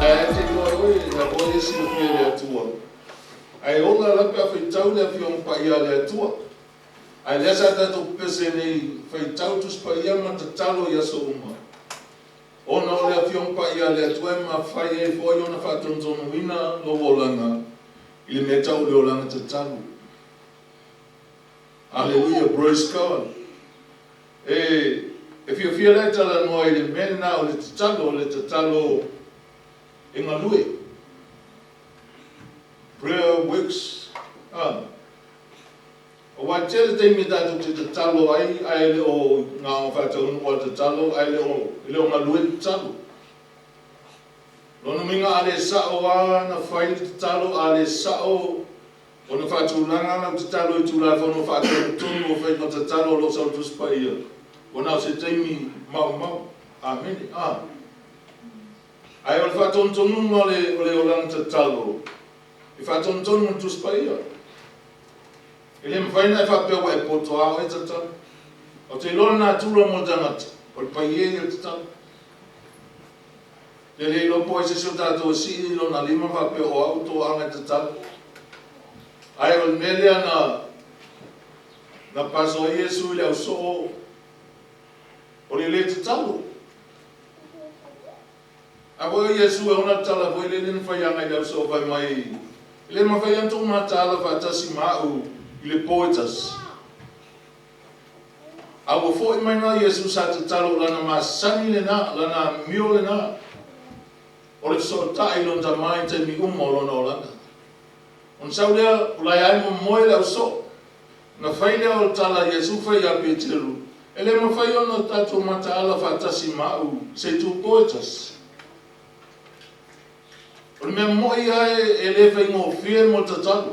Ae te iloa ai oe, o la foi e silafia e le Atua, ae ola la pe a faitau le Afioga Paia a le Atua. Ae lea sa tatou pepese nei, faitau Tusi Paia ma tatalo i aso uma, ona o le Afioga Paia a le Atua e mafai ai foi ona faatonutonuina lou olaga i le mea tau o le olaga tatalo. Hallelujah, praise God. E fiafia la e talanoa i le mea lena o le tatalo, o le tatalo e galue. Prayer works. Aua e tele taimi tatou te tatalo ai, ae le o gaoga faataunuu a le tatalo, ae le o galue le tatalo. Lona uiga a le sa'o lava ona fai le tatalo, a le sa'o ona faatulaga lau tatalo i Tulafono faatonutonu o faiga tatalo o lo o sau i le Tusi Paia, ua na o se taimi maumau. Amene. Ae o le faatonutonuga o le olaga tatalo, e faatonutonu i le Tusi Paia. E le mafai ona e faapea ua e poto lava oe tatalo. Ou te iloa o le natura mo le tagata, o le paiē ia o le tatalo. E le iloa po o ai se isi o tatou e sii lona lima ma faapea o au toaga e tatalo. Ae o le mea lea na paso ai Iesu i le ausoo o le lē tatalo. A foi o Iesu e ona le tala foi lele na fai agai i le ausoo fai mai, e le mafai ona outou mataala faatasi ma au i le po e tasi. A ua foi mai na Iesu sa tatalo, o lana masani lena, lana amio lena, o le fesootai i lona Tama i taimi uma o lona olaga. Ona sau lea, o lae ai momoe le ausoo. Na fai lea o le tala a Iesu fai ia Peteru, e le mafai ona tatou mataala faatasi ma au se itupo e tasi. O le mea mo'i lava e le faigofie mo le tatalo.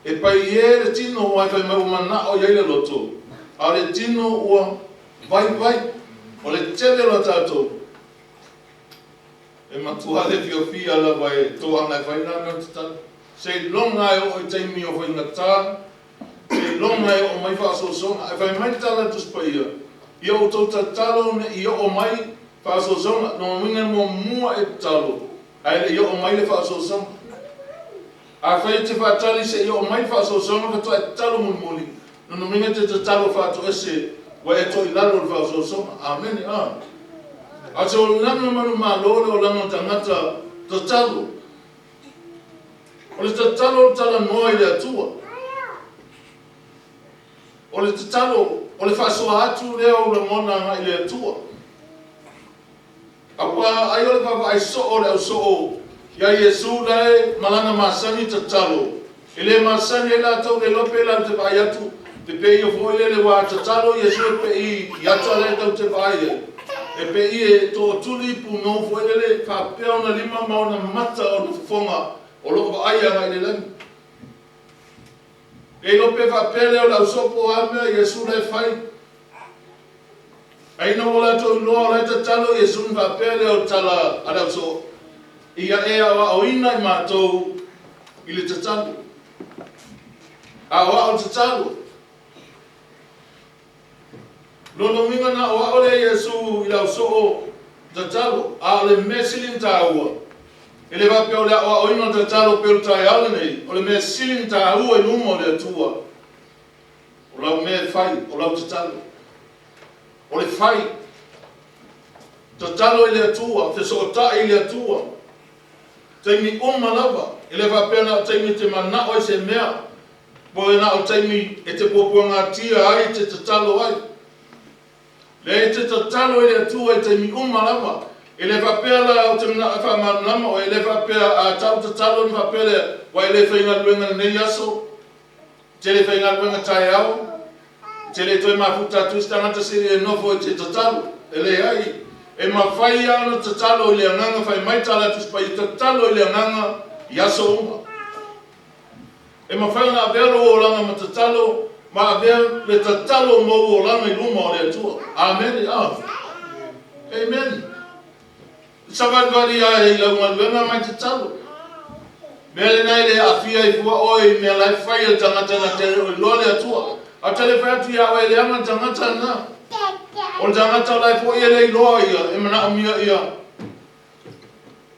E paiē le tino aua e fai mai ua mana'o i ai le loto, a o le tino ua vaivai. O le tele o tatou, e matua le fiafia lava e toaga e fai lena mea o le tatalo. Seiloga e oo i taimi o faigata, seiloga e oo mai faaosoosoga. Ae fai mai le tala a le Tusi Paia, ia outou tatalo ne i oo mai faaosoosoga. Lona uiga e muamua e tatalo, ae le i oo mai le faaosoosoga. Afai e te faatali seia oo mai le faaosoosoga faatoa e tatalo mulimuli, lona uiga e te tatalo faatoese ua e toilalo i le faaosoosoga. Amene. A o se olaga manumalo le olaga o tagata tatalo. O le tatalo o le talanoa i le Atua. O le tatalo o le faasoa atu lea o lagona agai i le Atua. Aua ai o le vaavaai soo o le ausoo ia Iesu lae ma lana masani tatalo. E le masani ai latou le iloa pe latou te vaai atu te pei ia foi lele ua tatalo Iesu e pei i ata lea tau te vaai ai. E pei e tootuli punou foi lele faapea ona lima ma ona mata o le fofoga o loo vaai agai i le lagi. E iloa pe faapea lea o le ausoo po o a mea Iesu lae fai. Ai na ua latou iloa o lae tatalo Iesu na faapea lea o le tala a le ausoo, ia e aoaoina i matou i le tatalo. Aoao le tatalo. Lona uiga na aoao lea Iesu i le ausoo tatalo, a o le mea sili ona taua, e le faapea o le aoaoina o le tatalo pei o le taeao lenei, o le mea sili ona taua i luma o le Atua, o lau mea e fai, o lau tatalo. O le fai, tatalo i le Atua, fesootai i le Atua, taimi uma lava, e le faapea na o taimi e te manao ai se mea, po o na o taimi e te puapuagatia ai, te tatalo ai. Lea e te tatalo i le Atua i taimi uma lava. E le faapea la ou te manao e faamalamalama oe, e le faapea a tau tatalo ona faapea lea, ua e le faigaluega i lenei aso, e te le faigaluega taeao, e te le toe mafuta atu isi tagata se i e nofo e te tatalo. E leai, e mafai lava ona tatalo i le agaga fai mai tala a Tusi Paia, tatalo i le agaga i aso uma. E mafai ona avea lou olaga ma tatalo ma avea le tatalo ma ou olaga i luma o le Atua. Amene. Amen. Savalivali lava i lau galuega ma e tatalo. Mea lena e le aafia ai fua oe i mea la e fai e le tagata na te le o iloa le Atua. Ae ou te le fai atu ia oe e leaga le tagata lena. O le tagata o la e foi e le iloa ia, e manaomia ia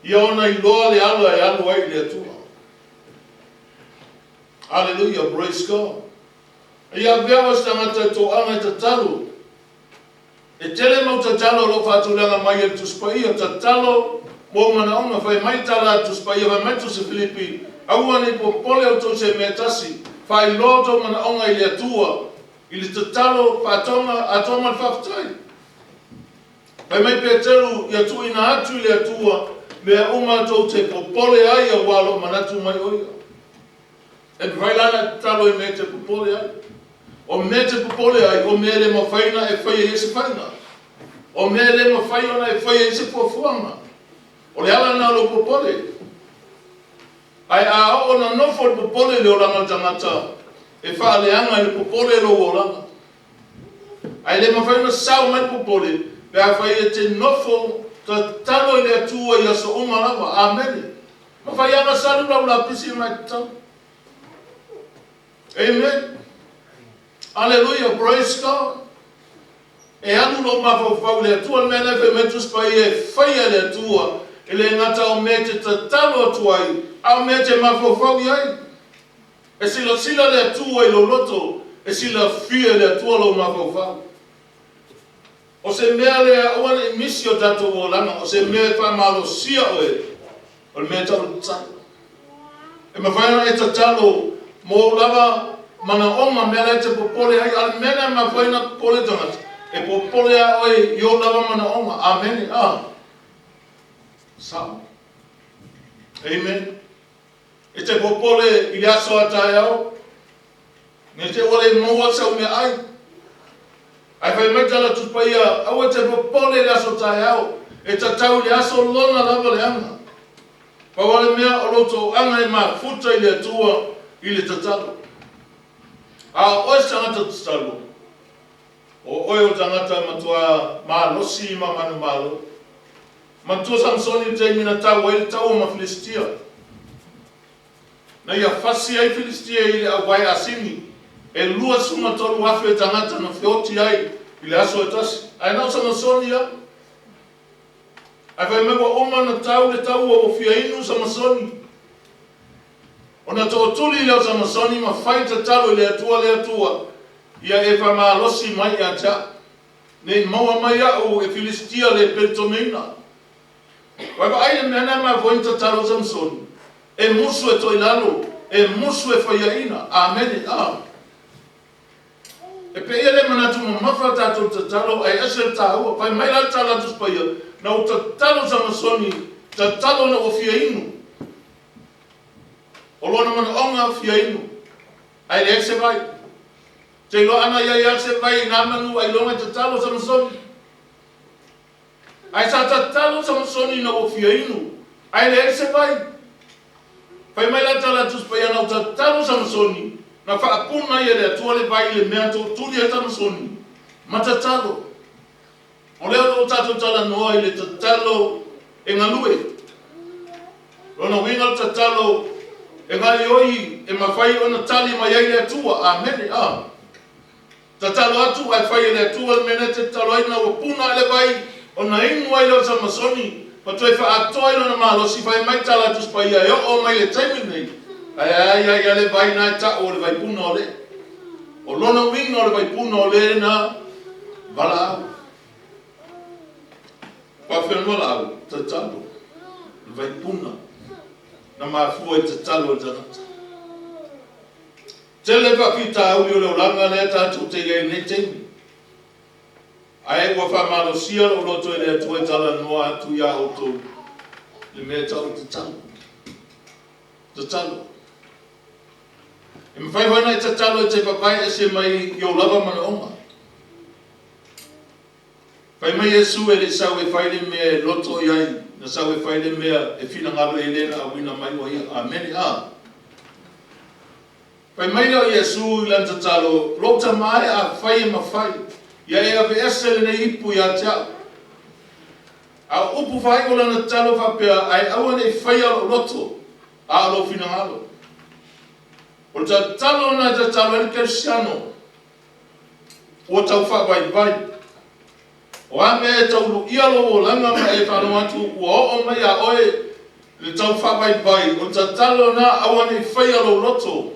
ia ona iloa le ala e alu ai i le Atua. Hallelujah, praise God. Ia avea oe se tagata e toaga e tatalo. E tele mau tatalo o lo o faatulaga mai e le Tusi Paia, tatalo mo ou manaoga, fai mai tala a le Tusi Paia, fai mai Tusi Filipi, aua ne i popole outou i se mea e tasi, faailoa outou manaoga i le Atua, i le tatalo faatoga atoa ma le faafetai. Fai mai Peteru, ia tuuina atu i le Atua mea uma tou te popole ai aua o lo o manatu mai o Ia. E mafai la ona e tatalo i mea e te popole ai. O mea e te popole ai, o mea e le mafai ona e faia i ai se faiga. O mea e le mafai ona e faia i ai se fuafuaga. O le ala lena o lou popole. Ae a oo ona nofo le popole i le olaga o le tagata, e faaleaga e le popole lou olaga. Ae le mafai ona sao mai le popole pe afai e te nofo tatalo i le Atua i aso uma lava. Amene. Mafai lava ona salu lau lapisi ma e tatalo. Amen. Aleluia, praise God. E alu lou mafaufau i le Atua, le mea lea e fai mai le Tusi Paia e faia e le Atua, e le gata o mea e te tatalo atu ai, a o mea e te mafaufau i ai. E silasila le Atua i lou loto, e silafia e le Atua lou mafaufau. O se mea lea aua ne i misi o tatou olaga, o se mea e faamalosia oe, o le mea e tau o le tatalo. E mafai ona e tatalo mo ou lava manaoga, mea la e te popole ai, a o le mea lea e mafua ai ona popole le tagata, e popole lava oe i ou lava manaoga. Amene. A. Sao. Amen. E te popole i le aso a taeao, ne i te ua le maua sau meaai. Ae fai mai tala Tusi Paia, aua e te popole i le aso taeao, e tatau i le aso lona lava leaga. Pau lava le mea o lou toaga e mafuta i le Atua i le tatalo. A o oe se tagata tatalo, o oe o le tagata matua malosi ma manumalo. Manatua Samusoni i le taimi na tau ai le taua ma Filistia. Na ia fasi ai Filistia i le auvae asini, e 23,000 tagata na feoti ai i le aso e tasi. Ae na o Samasoni lava. Ae fai mai ua uma ona tau le taua ua fia inu Samasoni. Ona tootuli lea o Samasoni ma fai tatalo i le Atua, Le Atua, ia e faamalosi mai ia te au, ne i maua mai au e Filistia le peletomeina. Ua vaai le mea na e mafua ai ona tatalo Samasoni, e musu e toilalo, e musu e faiaina. Amene. A. E pei e le manatu mamafa tatou tatalo ae ese le taua. Fai mai la le tala a Tusi Paia, na ou tatalo Samasoni, tatalo ina ua fia inu. O lona manaoga fia inu, ae leai se vai. Te iloa ana i ai lava se vai i nā manu ailoga e tatalo Samasoni. Ae sa tatalo Samasoni ina ua fia inu, ae leai se vai. Fai mai la tala a Tusi Paia, na ou tatalo Samasoni, na faapuna ai e le Atua le vai i le mea tootuli ai Samasoni, ma tatalo. O lea o lo o tatou talanoa i le tatalo e galue. Lona uiga o le tatalo e gaoioi e mafai ona tali mai ai le Atua. Amene. A. Tatalo atu ae fai e le Atua le mea na e te tatalo ai ina ua puna ae le vai, ona inu ai lea o Samasoni, ma toe faaatoa ai lona malosi, fai mai tala a Tusi Paia e oo mai le taimi lenei, ae ai ai a le vai na e ta'u o le vaipuna o le. O lona uiga o le vaipuna o le na valaau. Faafefea ona valaau? Tatalo. Le vaipuna na mafua i tatalo a le tagata. Tele faafitauli o le olaga lea tatou te i ai i lenei taimi. Ae ua faamalosia lou loto e le Atua e talanoa atu iā outou le mea e tau o le tatalo. Tatalo. E mafai foi ona e tatalo e te vavae ese mai i ou lava manaoga. Fai mai Iesu e le i sau e fai le mea e loto i ai, na sau e fai le mea e finagalo i ai le na auina mai o ia. Amene. A. Fai mai lea o Iesu i lana tatalo, Lou Tama e, afai e mafai, ia e aveese lenei ipu ia te au. A o upu faaiu o lana tatalo faapea, Ae aua ne i faia lou loto, a o lou finagalo. O le tatalo lena e tatalo ai le kerisiano ua tau faavaivai. O a mea e tau lu'ia lou olaga ma e faalogo atu ua oo mai iā oe le tau faavaivai, o le tatalo lena, aua ne i faia lou loto,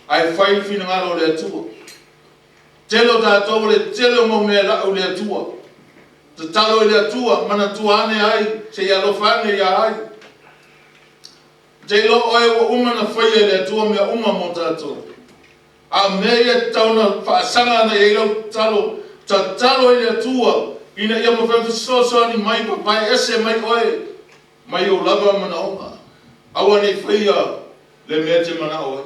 ae fai le finagalo o le Atua. Tele o tatou o le tele o mau mea e la'u i le Atua. Tatalo i le Atua, manatua ane ai, se i alofa ane ia ai. Te iloa oe ua uma ona faia e le Atua mea uma mo tatou. A o mea ia e tatau ona faasaga agai i ai lau tatalo, tatalo i le Atua ina ia mafai ona fesoasoani mai, papae ese mai oe mai ou lava manaoga. Aua ne i faia le mea e te manao ai.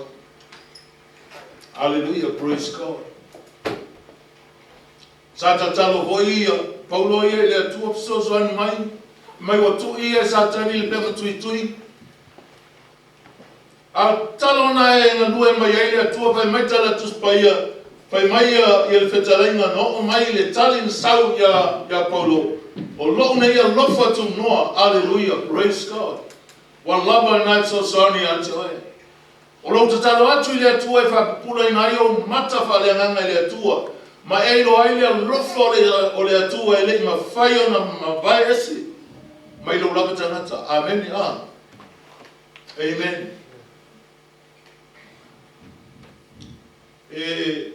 Hallelujah, praise God. Sa tatalo foi ia Paulo ia i le Atua fesoasoani mai, mai ua tui ia e Satani i le pega tuitui. A tatalo na e galue mai ai le Atua, fai mai tala Tusi Paia, fai mai ia le fetalaiga na oo mai le tali na sau ia Paulo, o lou nei alofa tunoa, alleluia, praise God. Ua lava lena e fesoasoani ia te oe. O lou tatalo atu i le Atua e faapupulaina ai ou mata faaleagaga i le Atua, ma e iloa ai le alofa o le Atua e le i mafai ona mavae ese mai lou lava tagata. Amene. A. Amen. E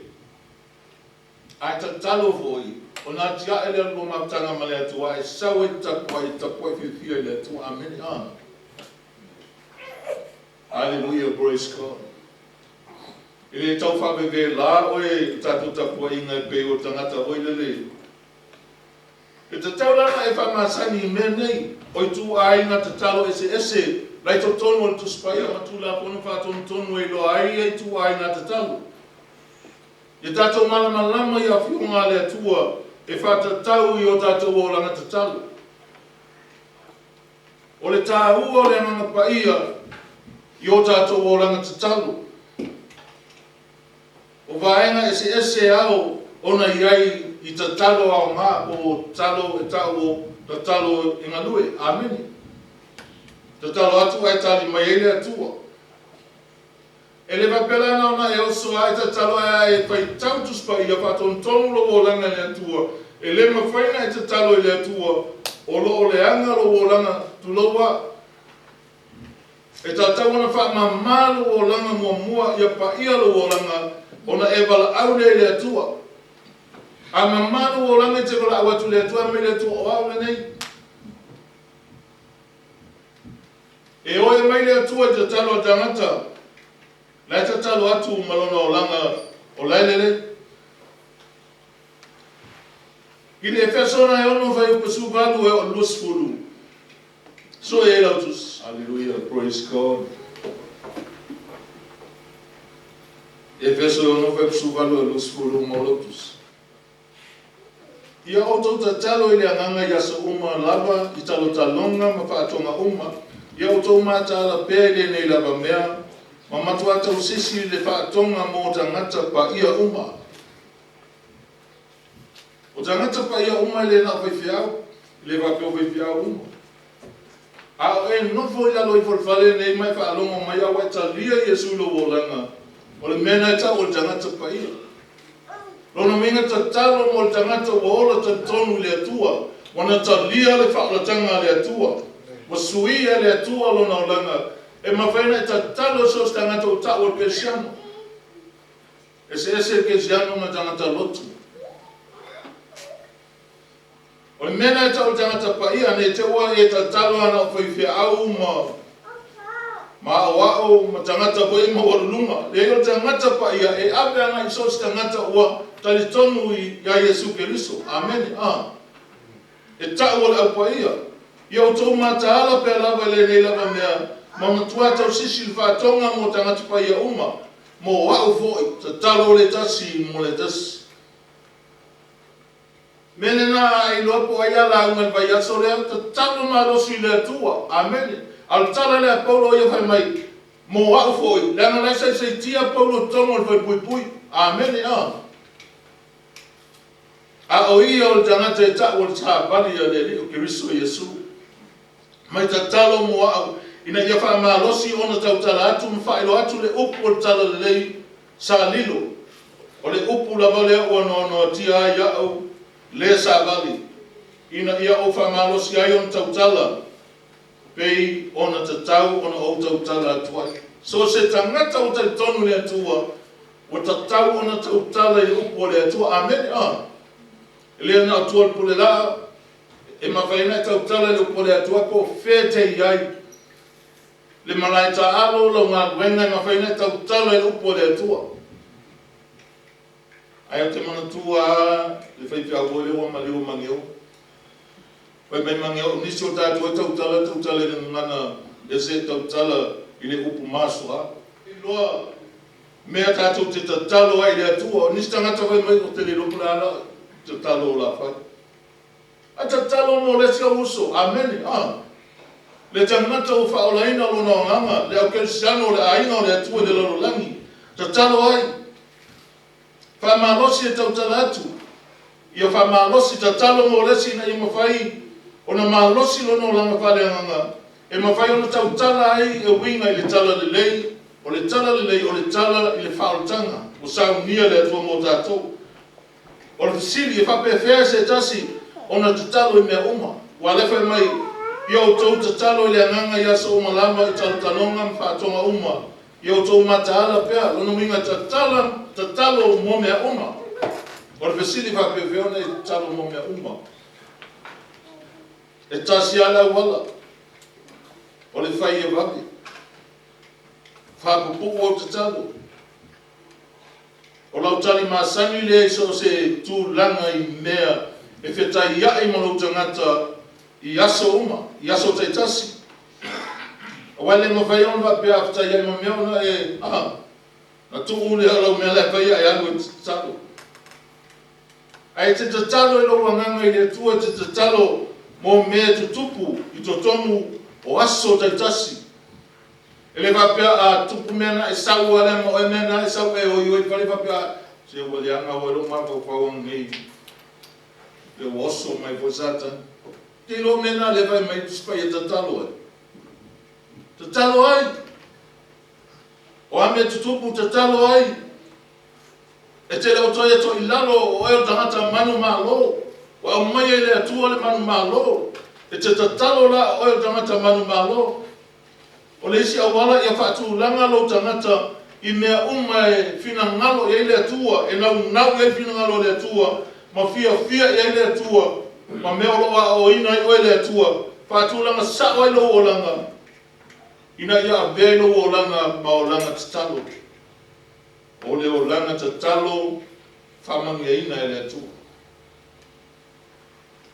ae tatalo foi, ona atiae lea o le lua mafutaga ma le Atua, e sau ai tapuai, tapuai fiafia i le Atua. Amene. A. Hallelujah, praise God. E le tau faaveve la oe i tatou tapuaiga e pei o tagata foi lele. E tatau la ona e faamasani i mea nei, o ituaiga tatalo eseese la i totonu o le Tusi Paia ma Tulafono faatonutonu e iloa ai ia ituaiga tatalo. Ia tatou malamalama i afioga a le Atua e faatatau i o tatou olaga tatalo. O le tāua o le Agaga Paia i o tatou olaga tatalo. O vaega eseese ao ona i ai i tatalo aoga po o tatalo e ta'u o tatalo e galue. Amene. Tatalo atu ae tali mai ai le Atua. E le faapea la na ona e oso ae tatalo ae e faitau Tusi Paia faatonutonu lou olaga i le Atua. E le mafai ona e tatalo i le Atua o lo o leaga lou olaga, tulou a. E tatau ona faamama lou olaga muamua ia paia lou olaga ona e valaau lea i le Atua. A mama lou olaga e te valaau atu i le Atua, mai le Atua o au lenei. E oe mai le Atua i tatalo a tagata, la e tatalo atu ma lona olaga o la e lelei. I le Efeso na e 6 fuaiupu 18 e oo i le 20, sue ai lau tusi. Hallelujah, praise God. Efeso e 6 fuaiupu 18 e 20 ma lau tusi. Ia outou tatalo i le Agaga i aso uma lava, i talotaloga ma faatoga uma. Ia outou mataala pea i lenei lava mea, ma matua tausisi i le faatoga mo tagata paia uma. O tagata paia uma e le na o faifeau, e le faapea o faifeau uma. A o e nofo i lalo ifo o le fale lenei ma e faalogo mai a ua e talia Iesu i lou olaga, o le mea lena e tau o le tagata paia. Lona uiga tatalo mo le tagata ua ola talitonu i le Atua, ua na talia le faaolataga a le Atua, ua suia e le Atua lona olaga, e mafai ona e tatalo so o se tagata ua ta'u o le kerisiano. Eseese le kerisiano ma le tagata lotu. O le mea lena e ta'u o le tagata paia, ne i te ua e tatalo ana o faifeau ma aoao ma tagata foi maualuluga. Leai, o le tagata paia e ave agai i so o se tagata ua talitonu iā Iesu Keriso. Amene. A. E ta'u o le Au Paia. Ia outou mataala pea lava i lenei lava mea, ma matuā tausisi i le faatoga mo tagata paia uma, mo a'u fo'i, tatalo le tasi mo le tasi. Mea lena a e iloa po o ai le a lauga i le vaiaso lea, tatalo malosi i le Atua. Amene. A o le tala lea a Paulo ia fai mai, mo a'u fo'i, leaga la e saisaitia Paulo i totonu o le falepuipui. Amene. A. A o ia o le tagata e ta'u o le savali a le Alii o Keriso Iesu. Mai tatalo mo a'u, ina ia faamalosi ona tautala atu ma faailoa atu le upu o le Talalelei sa lilo. O le upu lava lea ua noanoatia ai a'u lea savali, ina ia ou faamalosi ai ona tautala, pei ona tatau ona ou tautala atu ai. So se tagata ua talitonu i le Atua, ua tatau ona tautala i le upu a le Atua. Amene. A. E le na o tua o le pule laa, e mafai ona e tautala i le upu a le Atua po o fea e te i ai. Le malae taalo, lau galuega, e mafai ona e tautala i le upu a le Atua. Ae ou te manatua lava le faifeau foi lea ua maliu o Mageo. Fai mai Mageo, nisi o tatou e tautala, tautala i le gagana e se tautala i le upu masoa. Iloa mea tatou te tatalo ai i le Atua. O nisi tagata fai mai, ou te le iloa po o le a lau tatalo o le a fai. Ae tatalo mo le isi ou uso. Amene. A. Le tagata ua faaolaina lona agaga, le au kerisiano o le aiga o le Atua i le lalolagi. Tatalo ai. Faamalosi e tautala atu. Ia faamalosi, tatalo mo le isi ina ia mafai ona malosi lona olaga faaleagaga, e mafai ona tautala ai e uiga i le Talalelei, o le Talalelei o le tala i le faaolataga ua saunia le Atua mo tatou. O le fesili, e faapefea se tasi ona tatalo i mea uma? Ua le fai mai, ia outou tatalo i le agaga i aso uma lava i talotaloga ma faatoga uma, ia outou mataala pea, lona uiga tatala, tatalo mo mea uma. O le fesili, faapefea ona e tatalo mo mea uma? E tasi lava le auala, o le fai ia vave. Faapupuu au tatalo. O lau tali masani lea i so o se tulaga i mea e fetaiai ma lou tagata i aso uma, i aso taitasi. Aua e le mafai ona faapea a fetaiai ma mea ona e, a, na tuu lea o lau mea la e faia e alu e tatalo. Ae te tatalo i lou agaga i le Atua, e te tatalo mo mea e tutupu i totonu o aso taitasi. E le faapea a tupu mea na e sau lava lea ma oe mea na e sau e oi oi i le fale faapea, se ua leaga oe lou mafaufau ananei, le ua oso mai foi Satani. Te iloa mea na lea fai mai Tusi Paia tatalo ai. Tatalo ai. O a mea tutupu tatalo ai. E te le o toe toilalo o oe o le tagata manumalo. Ua aumaia e le Atua le manumalo. E te tatalo la o oe o le tagata manumalo. O le isi auala ia faatulaga lou tagata i mea uma e finagalo i ai le Atua, e naunau i ai le finagalo o le Atua, ma fiafia i ai le Atua, ma mea o lo o aoaoina ai oe le Atua, faatulaga sao ai lou olaga, ina ia avea i lou olaga ma olaga tatalo. O le olaga tatalo faamanuiaina e le Atua.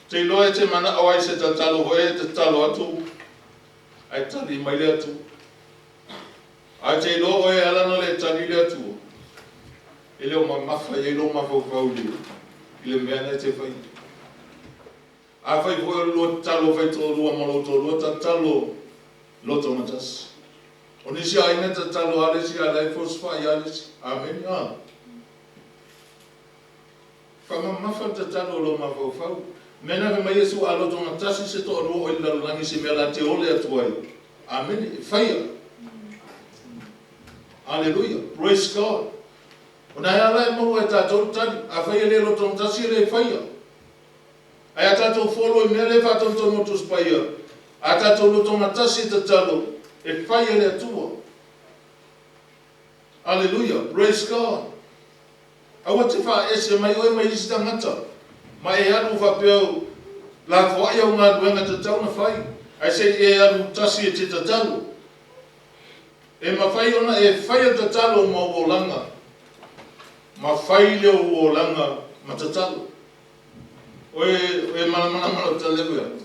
Te iloa e te manao ai se tatalo foi e tatalo atu, ae tali mai le Atua. Ae te iloa oe e ala ona le tali le Atua, e le o mamafa i ai lou mafaufau i le mea na e te faia. Afai foi o le lua tatalo faitoalua ma lou toalua, tatalo loto gatasi. O nisi aiga e tatalo lava le isi a o la e fosofai lava le isi. Amene. A. Faamamafa le tatalo o lou mafaufau. Mea na fai mai Iesu, a loto gatasi se toalua o i le lalolagi i se mea la te ole atu ai. Amene. E faia. Aleluia. Praise God. O na e ala e maua e tatou le tali. Afai e le loto gatasi e le faia. Ae a tatou follow i mea lea e faatonutonu o Tusi Paia, a tatou loto gatasi e tatalo, e fai e le Atua. Aleluia. Praise God. Aua te faaese mai oe mai isi tagata, ma e alu faapea lafoai au galuega tatau ona fai, ae se i e alu tasi e te tatalo. E mafai ona e faia tatalo ma ou olaga. Ma fai le ou olaga ma tatalo. O e malamalama i lau tala lea e fai atu?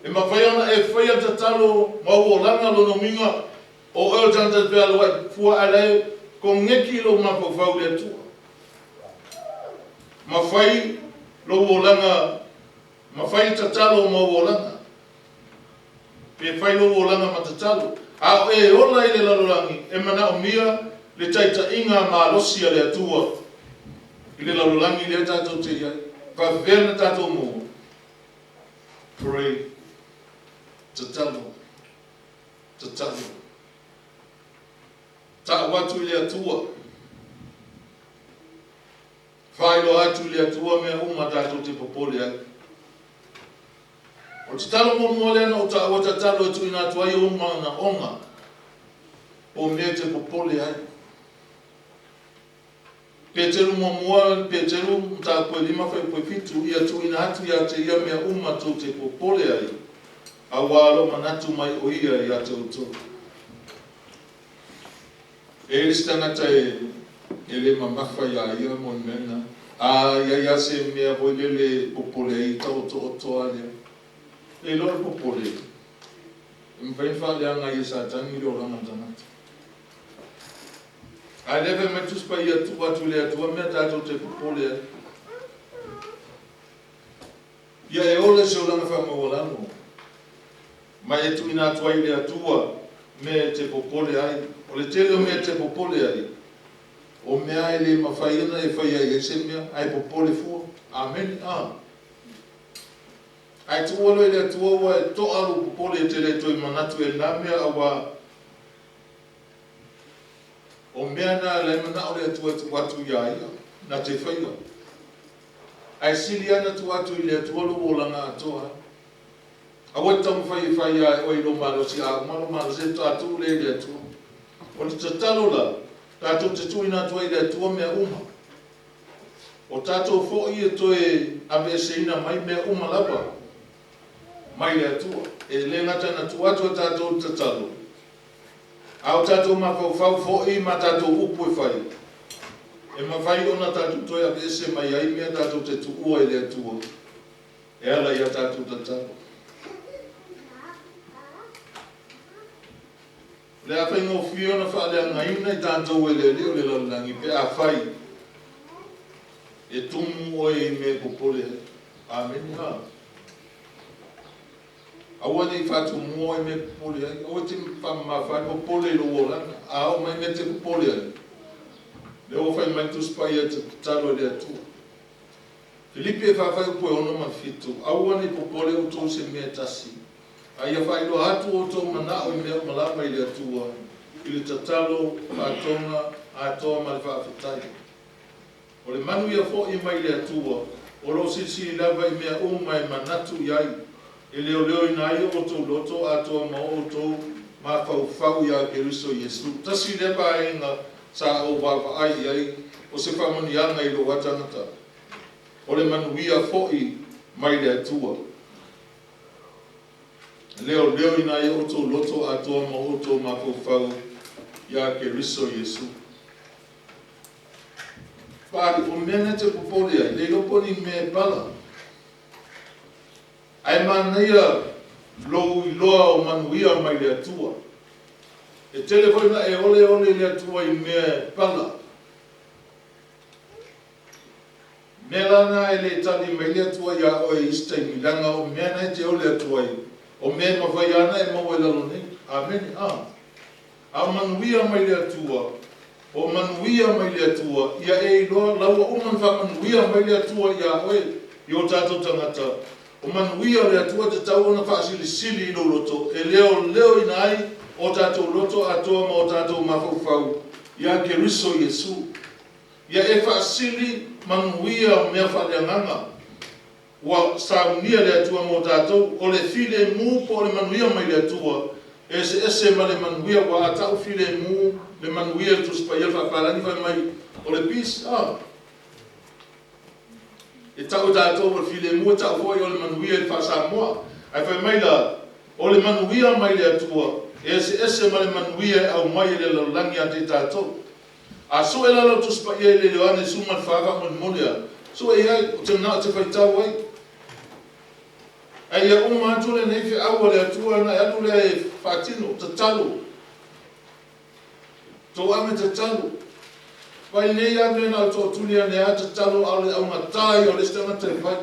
E mafai ona e faia le tatalo ma ou olaga, lona uiga o oe o le tagata e fealuai fua ae la e koneti lou mafaufau i le Atua. Ma fai lou olaga, ma fai le tatalo ma ou olaga. Pe fai lou olaga ma tatalo. A o e ola i le lalolagi, e manaomia le taitaiga malosi a le Atua i le lalolagi lea tatou te i ai. E faapefea ona tatou maua? Pray. Tatalo. Tatalo. Ta'u atu i le Atua. Faailoa atu i le Atua mea uma tatou te popole ai. O le tatalo muamua lea na ou taua, tatalo e tuuina atu ai ou manaoga o mea e te popole ai. Peteru muamua, Peteru mataupu e 5 fuaiupu e 7, ia tuuina atu ia te ia mea uma tou te popole ai, auā o lo o manatu mai o ia ia te outou. E i ai le isi tagata e le mamafa iā ia mo le mea lena. A i ai lava se mea foi lele e popole ai, e taotooto lava lea. E iloa le popole, e mafai ona faaleaga ai e Satani le olaga o le tagata. A lea fai mai le Tusi Paia, tuu atu i le Atua mea tatou te popole ai. Ia e ola i se olaga faamaualalo, ma e tuuina atu ai i le Atua mea e te popole ai. O le tele o mea e te popole ai, o mea e le mafai ona e faia i ai se mea, ae popole fua. Amene. A. Ae tuua loa i le Atua ua e to'a lou popole e te le toe manatu i lena mea, auā o mea na la e mana'o le Atua e tuu atu iā ia na te faia. Ae sili lava ona tuu atu i le Atua lou olaga atoa ai. Aua e te taumafai e fai lava e oe i lou malosi, a uma lou malosi faatoa tuu lea i le Atua. O le tatalo la, tatou te tuuina atu ai i le Atua mea uma. O tatou foi e toe aveeseina mai mea uma lava mai le Atua. E le gata ina tuu atu e tatou le tatalo, a o tatou mafaufau foi ma tatou upu e fai, e mafai ona tatou toe aveese mai ai mea tatou te tuua i le Atua e ala i a tatou tatalo. O le a faigofie ona faaleagaina i tatou e le alii o le lalolagi pe afai e tumu oe i mea e popole ai. Amene. A. Aua ne i faatumua oe i mea e popole ai. Aua e te faamamafa ai le popole i lou olaga. A oo mai mea e te popole ai, lea ua fai mai le Tusi Paia e te tatalo i le Atua. Filipi e 4 fuaiupu e 6 ma le 7, Aua ne i popole outou i se mea e tasi, a ia faailoa atu outou manao i mea uma lava i le Atua, i le tatalo faatoga atoa ma le faafetai. O le manuia foi mai le Atua, o lo o silisili lava i mea uma e manatu i ai, e leoleoina ai o outou loto atoa ma o outou mafaufau iā Keriso Iesu. Tasi lea vaega sa ou vaavaai i ai, o se faamanuiaga i lou lava tagata, o le manuia foi mai le Atua. Leoleoina ai o outou loto atoa ma o outou mafaufau iā Keriso Iesu. Pali, o mea na e te popole ai, le iloa po o ni mea e pala. Ae manaia lou iloa o manuia mai le Atua. E tele foi na e ola e ole i le Atua i mea e pala. Mea la na e le tali mai le Atua iā oe i isi taimi, leaga o mea na e te ole atu ai, o mea e mafai lava ona e maua i lalo nei. Amene. A. A o manuia mai le Atua, o manuia mai le Atua, ia e iloa la ua uma ona faamanuia mai le Atua iā oe, i o tatou tagata. O manuia o le Atua e tatau ona faasilisili i lou loto, e leoleoina ai o tatou loto atoa ma o tatou mafaufau iā Keriso Iesu. Ia e faasili manuia o mea faaleagaga ua saunia le Atua mo tatou, o le filemu po o le manuia mai le Atua, e eseese ma le manuia, aua a ta'u filemu le manuia i le Tusi Paia faapalagi fai mai o le peace, a e ta'u e tatou o le filemu, e ta'u foi o le manuia i le faa-Samoa. Ae fai mai la, o le manuia mai le Atua e eseese ma le manuia e aumai e le lalolagi ia te tatou. A sue la lau Tusi Paia i le Ioane 14 faamolemole a, sue i ai, ou te manao ou te faitau ai. Ae ia uma atu lenei feau a le Atua ona e alu lea e faatino, tatalo. Tou ame tatalo. Vaai nei lava mea na o tootuli ane a tatalo a o le augata ia o le isi tagata e fai.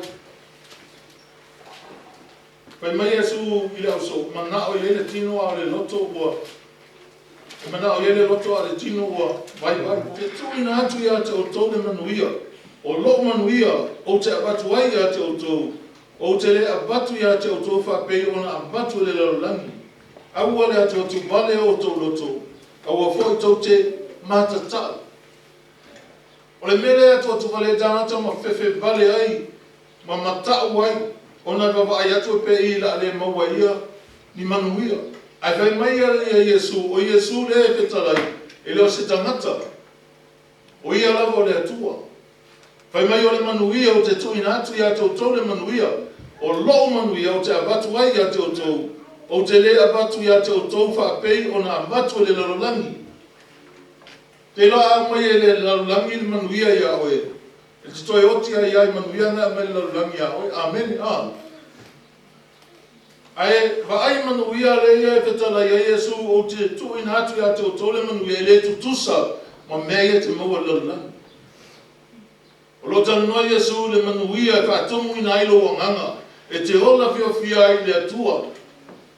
Fai mai Iesu i le ausoo, manao i ai le tino a o le loto ua E manao i ai le loto a o le tino ua vaivai. Ou te tuuina atu ia te outou le manuia, o lou manuia ou te avatu ai ia te outou, ou te le avatu ia te outou faapei ona avatu e le lalolagi. Aua le atuatuvale o outou loto, aua foi tou te matatau. O le mea lea e atuatuvale ai tagata ma fefevale ai ma mata'u ai, ona e vaavaai atu e pei o le a le maua e ia ni manuia. Ae fai mai ia Iesu, o Iesu lea e fetalai, e le o se tagata, o ia lava o le Atua. Fai mai o le manuia ou te tuuina atu ia te outou le manuia, o lou manuia ou te avatu ai ia te outou, ou te le avatu ia te outou faapei ona avatu e le lalolagi. Te iloa a aumai e le lalolagi le manuia ia oe, e te toe oti ai lava i manuia na e aumai e le lalolagi ia oe. Amene. A. Ae vaai manuia lea e fetalai ai Iesu, ou te tuuina atu ia te outou le manuia, e le tutusa ma mea ia e te maua i le lalolagi. O lo o talanoa Iesu i le manuia e faatumuina ai lou agaga, e te ola fiafia ai i le Atua,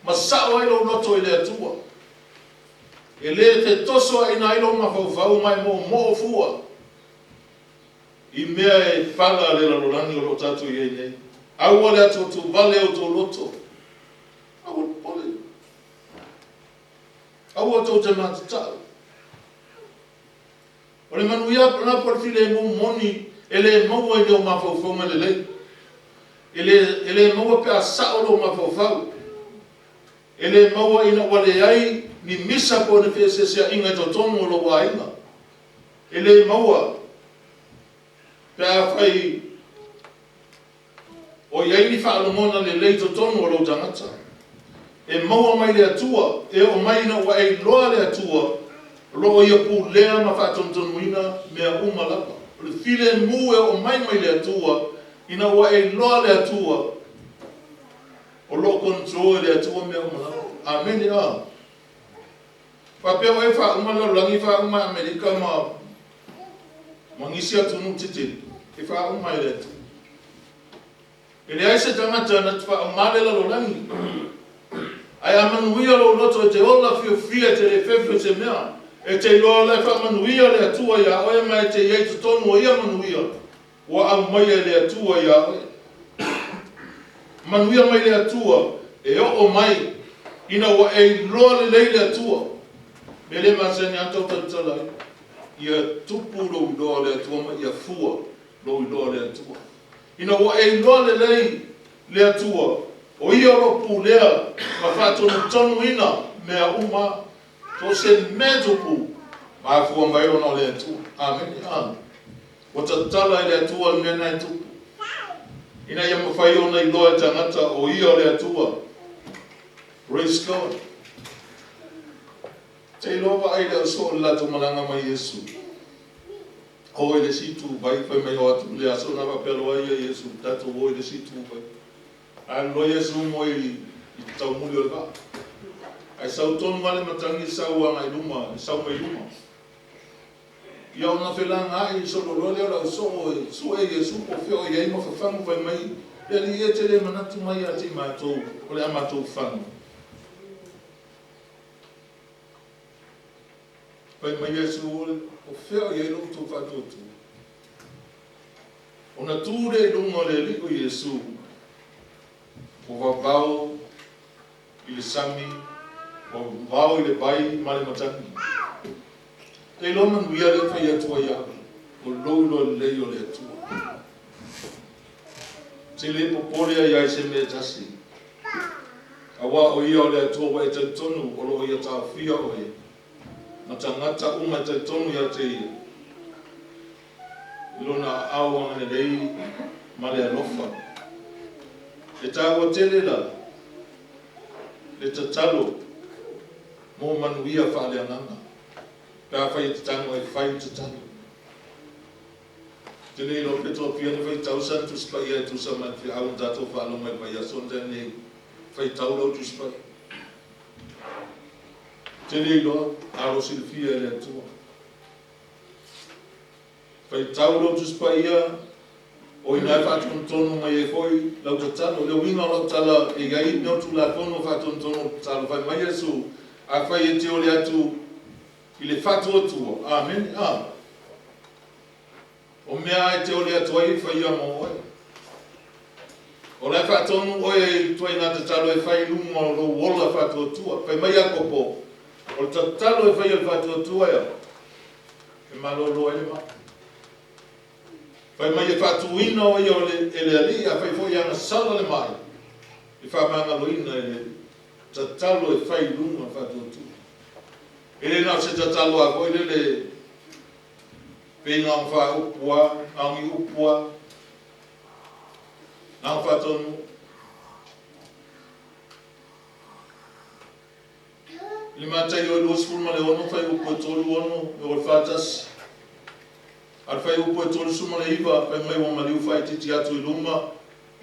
ma sao ai lou loto i le Atua. E le fetosoaina ai lou mafaufau ma e moomoo fua i mea e pala a le lalolagi o lo o tatou i ai nei. Aua le atuatuvale o outou loto. Aua le popole. Aua tou te matatau. O le manuia la po o le filemu moni e le maua i lou mafaufauga lelei. E le, e le maua pe a sao lou mafaufau. E le maua ina ua leai ni misa po o ni feeseeseaiga i totonu o lou aiga. E le maua pe afai o i ai ni faalogona lelei i totonu o lou tagata. E maua mai le Atua, e oo mai ina ua e iloa le Atua, o lo o Ia pulea ma faatonutonuina mea uma lava. O le filemu e oo mai mai le Atua, ina ua e iloa le Atua, o lo o control e le Atua mea uma lava. Amene. A faapea ua e faauma le lalolagi, faauma e Amerika ma nisi atunuu tetele, e faauma e le Atua. E leai se tagata na te faauma le lalolagi. Ae a manuia lou loto e te ola fiafia e te le fefe i se mea, e te iloa la e faamanuia le Atua iā oe ma e te i ai i totonu o ia manuia ua aumaia e le Atua iā oe. Manuia mai le Atua e oo mai ina ua e iloa lelei le Atua. Mea lea e masani lava ona tau talatala ai, ia tupu lou iloa o le Atua ma ia fua lou iloa o le Atua. Ina ua e iloa lelei le Atua, o Ia o lo o pulea ma faatonutonuina mea uma, so o se mea e tupu, mafua mai ona o le Atua. Amene. A. Ua tatala e le Atua le mea lena e tupu, ina ia mafai ona iloa e tagata o Ia o le Atua. Praise God. Te iloa vaai le ausoo i le latou malaga mai Iesu. O i le isi ituvai, fai mai o atu i le aso na faapea loa ia Iesu, tatou o i le isi ituvai. Alu loa Iesu moe i le taumuli o le vaa. Ae sau tonu lava le matagi sau agai i luma, sau mai luma. Ia ona felagaai solo loa lea o le ausoo e sue Iesu po o fea o i ai ma fafagu fai mai, Le Alii e te le manatu mai ia te i matou o le a matou fagu. Fai mai Iesu, O fea o i ai lo outou faatuatua? Ona tu lea i luga o le Alii o Iesu, ua vavao i le sami, ua vavao i le vai ma le matagi. Te iloa manuia lea e fai atu ai au, o lou iloa lelei o le Atua. Te le popole ai lava i se mea e tasi, aua o Ia o le Atua ua e talitonu o lo o Ia taofia oe ma tagata uma e talitonu ia te Ia i Lona aao agalelei ma le alofa. E taua tele la le tatalo mo manuia faaleagaga. Pe afai e te tago e fai le tatalo. Ou te le iloa pe toafia na faitau sana Tusi Paia e tusa ma le feau na tatou faalogo ai i le vaiaso na tea nei. Faitau lau Tusi Paia. Ou te le iloa, a o lo o silafia e le Atua. Faitau lau Tusi Paia, o i ina e faatonutonu mai ai foi lau tatalo. O le uiga o lau tala, e i ai mea o Tulafono faatonutonu o tatalo. Fai mai Iesu, Afai e te oli atu i le faatuatua, amene, a. O mea lava e te oli atu ai e faia mo oe. O la e faatonu oe i le ituaiga tatalo e fai i luga o lou ola faatuatua. Fai mai Iakopo, o le tatalo e faia i le faatuatua e a? E malolo ai le maa. Fai mai e faatuina o ia e le Alii, afai foi e agasala le mai, e faamagaloina e le tatalo e fai i luga o le faatuatua. E le na o se tatalo lava foi lele pei na o faaupu lava, na o ni upu lava, na o faataunuu. I le Mataio e 26, fuaiupu e 36 e oo i le 41, a o le fuaiupu e 39, fai mai ua maliu faaitiiti atu i luma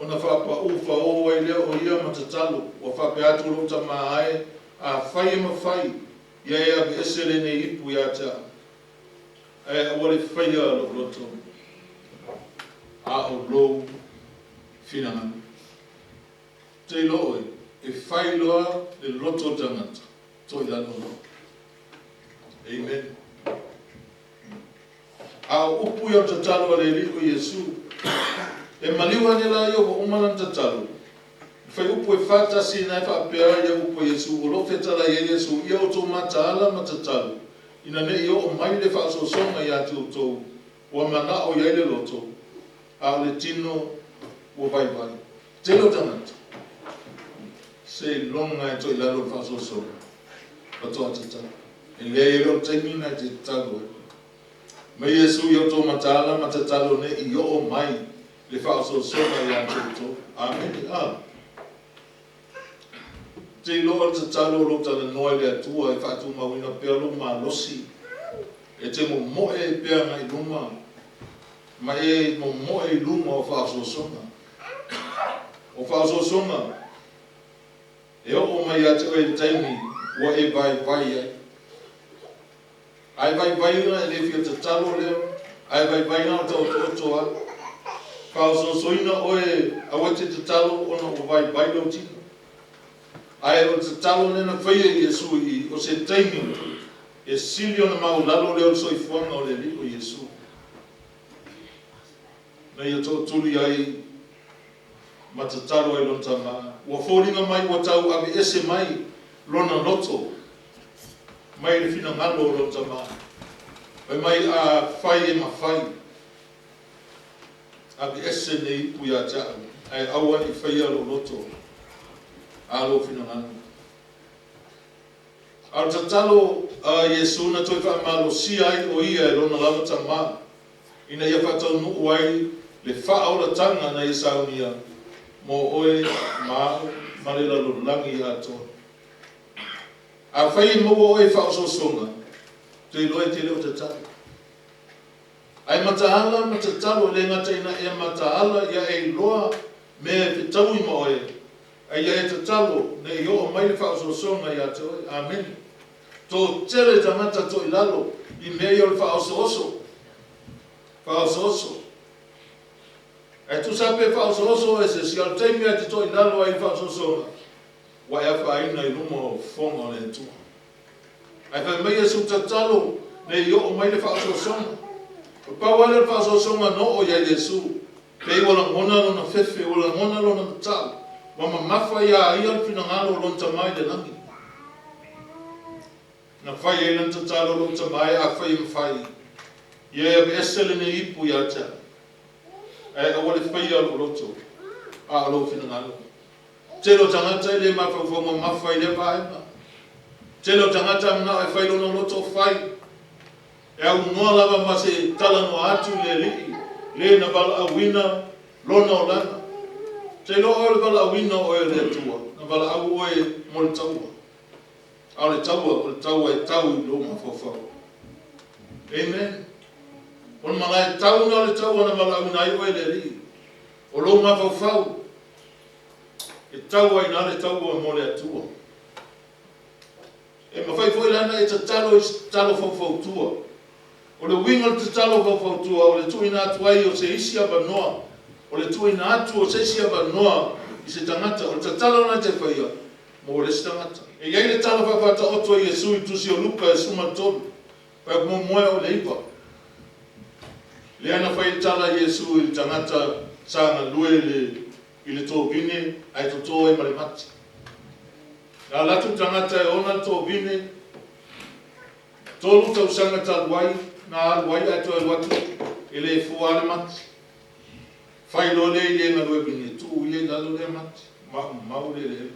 ona faapaū faō ai lea o ia ma tatalo, ua faapea atu, Lou Tama e, afai e mafai, ia e aveese lenei ipu ia te au, ae aua le faia lou loto, a o lou finagalo. Te iloa oe, e fai loa le loto o le tagata, toi lalo loa. Amen. A o upu ia o le tatalo a le Alii o Iesu. E maliu ane la ia ua uma lana tatalo. Le fuaiupu e 41 na e faapea ai ia upu a Iesu, o lo o fetalai ai Iesu, Ia outou mataala ma tatalo, ina ne i oo mai le faaosoosoga ia te outou, ua manao i ai le loto, a o le tino ua vaivai. Tele o tagata, seiloga e toi lalo le faaosoosoga, faatoa tatalo. E leai, e le o le taimi lena e te tatalo ai. Mai Iesu, ia outou mataala ma tatalo ne i oo mai le faaosoosoga ia te outou. Amene. A. Te iloa le tatalo o lou talanoa i le Atua e faatumauina pea lou malosi, e te momoe ai pea agai i luma, ma e momoe i luga o faaosoosoga. O faaosoosoga e oo mai ia te oe i le taimi ua e vaivai ai. A e vaivai ona e le fia tatalo lea, a e vaivai na o le taotooto lava. Faaosoosoina oe aua e te tatalo ona ua vaivai lou tino. Ae o le tatalo lea na faia e Iesu i i, o se taimi e sili ona maualalo lea o le soifuaga o le Alii o Iesu, na ia tootuli ai ma tatalo ai lona Tama. Ua foliga mai ua tau aveese mai lona loto mai le finagalo o lona Tama. Fai mai, Afai e mafai, aveese nei ipu ia te au, ae aua ne i faia lou loto a lou finagalo. A o le tatalo a Iesu na toe faamalosia ai o ia e lona lava Tama, ina ia faataunuu ai le faaolataga na ia saunia mo oe ma au ma le lalolagi atoa. Afai e maua oe i faaosoosoga, te iloa e te le o tatalo. Ae mataala ma tatalo, e le gata ina e mataala ia e iloa mea e fetaui ma oe, a ia e tatalo ne i oo mai le faaosoosoga ia te oe. Amene. Toatele tagata toilalo i mea ia o le faaosooso. Faaosooso. Ae tusa pe faaosooso oe se isi, a o le taimi lava e te toilalo ai i le faaosoosoga, ua e afaina i luma o fofoga o le Atua. Ae fai mai Iesu, Tatalo, ne i oo mai le faaosoosoga. O pau lava lea o le faaosoosoga na oo ia Iesu, pei ua lagona lona fefe, ua lagona lona matau, ua mamafa iā ia le finagalo o lona Tama i le lagi. Na fai ai lana tatalo, Lou Tama e, afai e mafai, ia e aveese lenei ipu ia te au, ae aua le faia lou loto, a o lou finagalo. Tele o tagata e le mafaufau mamafa i lea vaega. Tele o tagata e manao e fai lona loto o fai. E aunoa lava ma se talanoa atu i le Alii, le na valaauina lona olaga. Te iloa oe o le valaauina o oe e le Atua, na valaau oe mo le taua. A o le taua, o le taua e tau i lou mafaufau. Amen. O le malae tau lena o le taua na valaauina ai oe e le Alii. O lou mafaufau e tau ai i ina le taua mo le Atua. E mafai foi la ona e tatalo i se tatalo faufautua. O le uiga o le tatalo faufautua, o le tuuina atu ai o se isi avanoa, o le tuuina atu o se isi avanoa i se tagata. O le tatalo lena e te faia mo le isi tagata. E i ai le tala faafaataoto a Iesu i le Tusi o Luka e 13, fuaiupu muamua e oo i le 9. Lea na fai ai le tala a Iesu i le tagata sa galue i le tovine ae toto ai ma le mati. Na alu atu le tagata e ona le tovine, 3 tausaga talu ai na alu ai ae toe alu atu e le fua lava le mati. Fai loa lea i le galue vine, tuu ia i lalo lea mati, maumau le eleele.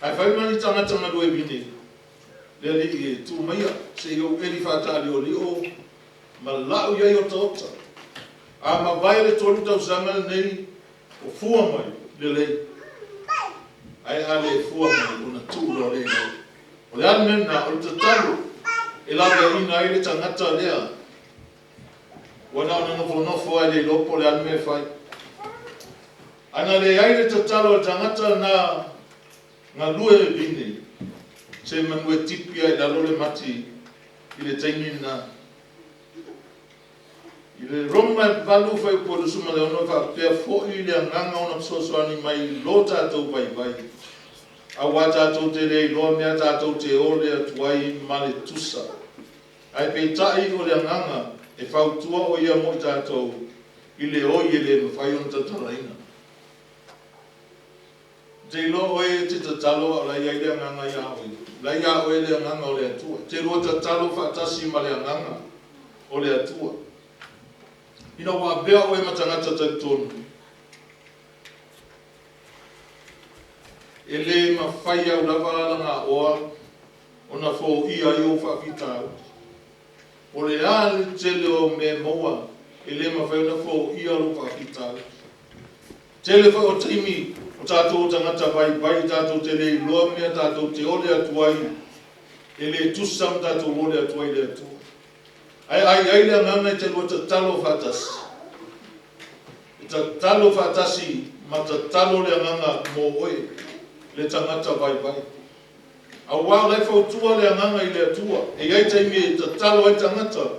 Ae fai ma ni tagata galue vine, Le alii e, tuu maia, se i ou eli faataaliolio ma lau i ai otaota. A mavae le 3 tausaga lenei o fua mai, lelei. Ae a le fua mai, ona tuu loa lea i lalo. O le a le mea lena? O le tatalo e laveaiina ai le tagata lea ua na ona nofonofo lava e le iloa po o le a le mea e fai. A na leai le tatalo a le tagata lena galue vine, semanu e tipi lava i lalo le mati i le taimi lena. I le Roma e 8 fuaiupu e 26 e faapea foi le Agaga ona fesoasoani mai i lo tatou vaivai, aua tatou te le iloa mea tatou te ole atu ai ma le tusa. Ae peitai o le Agaga e fautua o ia mo i tatou i le oi e le mafai ona tautalaina. Ou te iloa o oe e te tatalo a o la e i ai le Agaga ia oe. O la e ia oe le Agaga o le Atua. E te lua tatalo faatasi ma le Agaga o le Atua. Ina ua avea oe ma tagata talitonu, e le mafai au lava alagaoa ona foia ai ou faafitauli. O le a le tele o au mea e maua, e le mafai ona foia lou faafitauli. Tele foi o taimi o tatou o tagata vaivai tatou te le iloa mea tatou te ole atu ai, e le tusa ma tatou ole atu ai i le Atua. Ae a i ai le agaga e te lua tatalo faatasi, e tatalo faatasi ma tatalo le agaga mo oe, le tagata vaivai. Aua o la e fautua le agaga i le Atua, e i ai taimi e tatalo ai le tagata,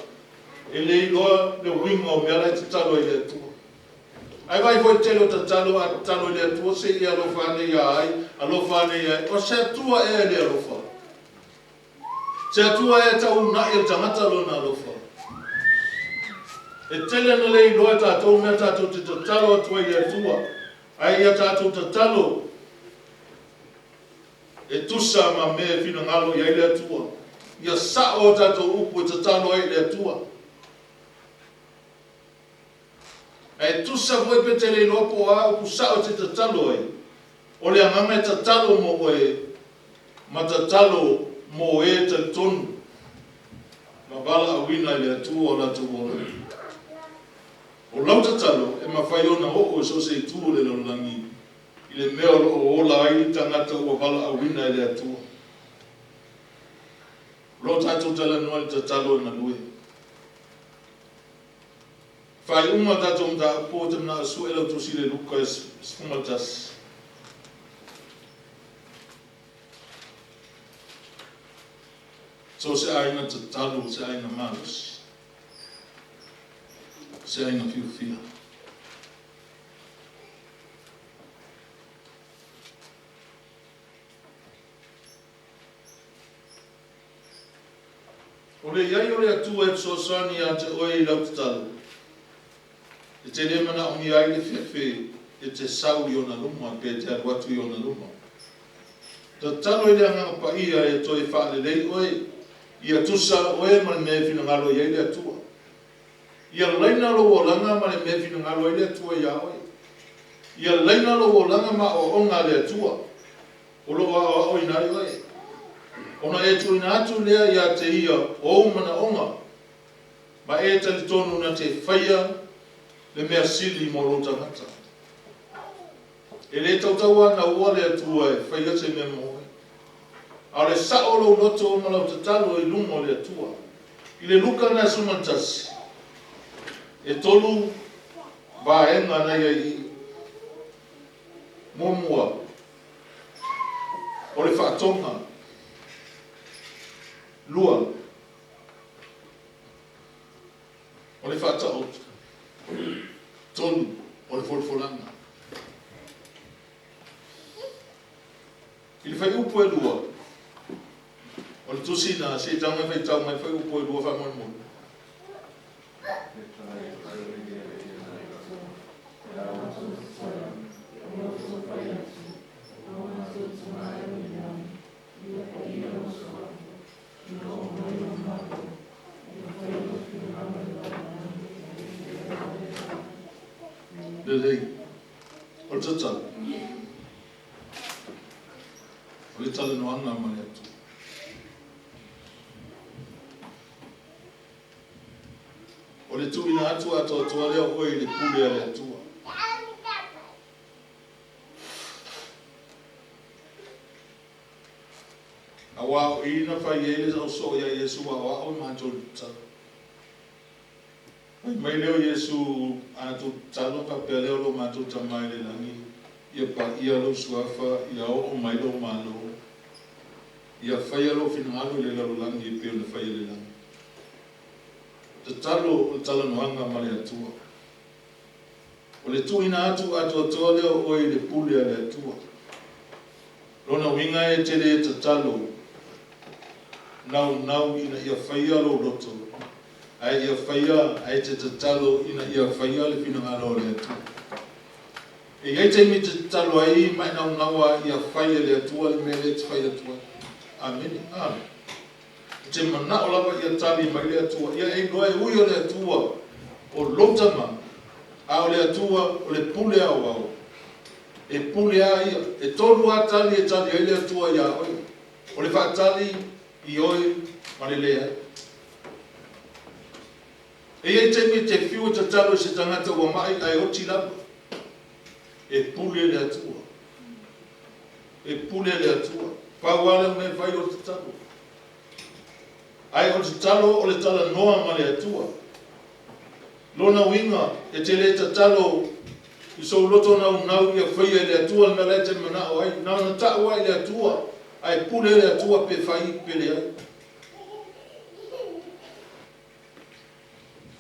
e le iloa le uiga o mea la e tatalo ai i le Atua. Ae vaai foi i le tele o tatalo, a tatalo i le Atua, se i e alofa ane ia ai, alofa ane ia ai. O se Atua ea e le alofa? Se Atua ea e tau uunai e le tagata lona alofa? E tele na le iloa e tatou mea tatou te tatalo atu ai i le Atua, ae ia tatou tatalo e tusa ma mea e finagalo i ai le Atua. Ia sao a tatou upu e tatalo ai i le Atua. Ae tusa foi pe te le iloa po o a upu sao e te tatalo ai, o le agaga e tatalo mo oe ma tatalo mo e talitonu ma valaauina e le Atua o latou ola. O lau tatalo e mafai ona oo i so o se itu o le lalolagi i le mea o lo o ola ai le tagata ua valaauina e le Atua. O lo o tatou talanoa i le tatalo e galue. Faaiuga o le tatou mataupu, ou te manao e sue lau tusi i le Luka 11. So o se aiga tatalo, o se aiga malosi, se aiga fiafia. O le i ai o le Atua e fesoasoani ia te oe i lau tatalo, e te le manaomia ai le fefe e te sau i ona luma pe te alu atu i ona luma. Tatalo i le Agaga Paia e toe faalelei oe, ia tusa oe ma le mea e finagalo i ai le Atua. Ia laina lou olaga ma le mea e finagalo ai le Atua iā oe. Ia laina lou olaga ma aoaoga a le Atua. O lo o aoaoina ai oe, ona e tuuina atu lea ia te Ia o ou manaoga, ma e talitonu na te faia le mea sili mo lou tagata. E le tautauanaua le Atua e faia se mea mo oe, a o le sao o lou loto ma lau tatalo i luma o le Atua. I le Luka na 11, e tolu vaega na i ai i i. Muamua, o le faatoga. Lua, o le faataoto. Tolu, o le folafolaga. I le fuaiupu e 2, o le tusi na se i tago e faitau mai le fuaiupu e 2 faamolemole. Lelei. O le tatalo, o le talanoaga ma le Atua. O le tuuina atu atoatoa lea o oe i le pule a le Atua. Aua o i na fai ai le ausoo ia Iesu aoao i matou i le tatalo. Fai mai lea o Iesu, a tou tatalo ona faapea lea, O lo matou Tama i le lagi, ia paia lou suafa, ia oo mai lou Malo, ia faia lou finagalo i le lalolagi e pei ona faia i le lagi. Tatalo o le talanoaga ma le Atua. O le tuuina atu atoatoa lea o oe i le pule a le Atua. Lona uiga e te le tatalo naunau ina ia faia lou loto, ae ia faia, ae te tatalo ina ia faia le finagalo o le Atua. E i ai taimi e te tatalo ai ma e naunau lava ia fai e le Atua le mea lea e te fai atu ai. Amene. A. E te manao lava ia tali mai le Atua. Ia e iloa e ui o le Atua o lou tama, a o le Atua o le pule aoao. E pule a ia. E tolu lava tali e tali ai le Atua iā oe. O le faatali, ioe ma le leai. E i ai taimi e te fiu e tatalo i se tagata ua ma'i ae oti lava. E pule le Atua. E pule le Atua. Pau lava lea o mea e fai o le tatalo. Ae o le tatalo o le talanoa ma le Atua. Lona uiga, e te le tatalo i sou loto naunau ia faia e le Atua le mea la e te manao ai. Na ona tau lava i le Atua, ae pule le Atua pe fai pe leai.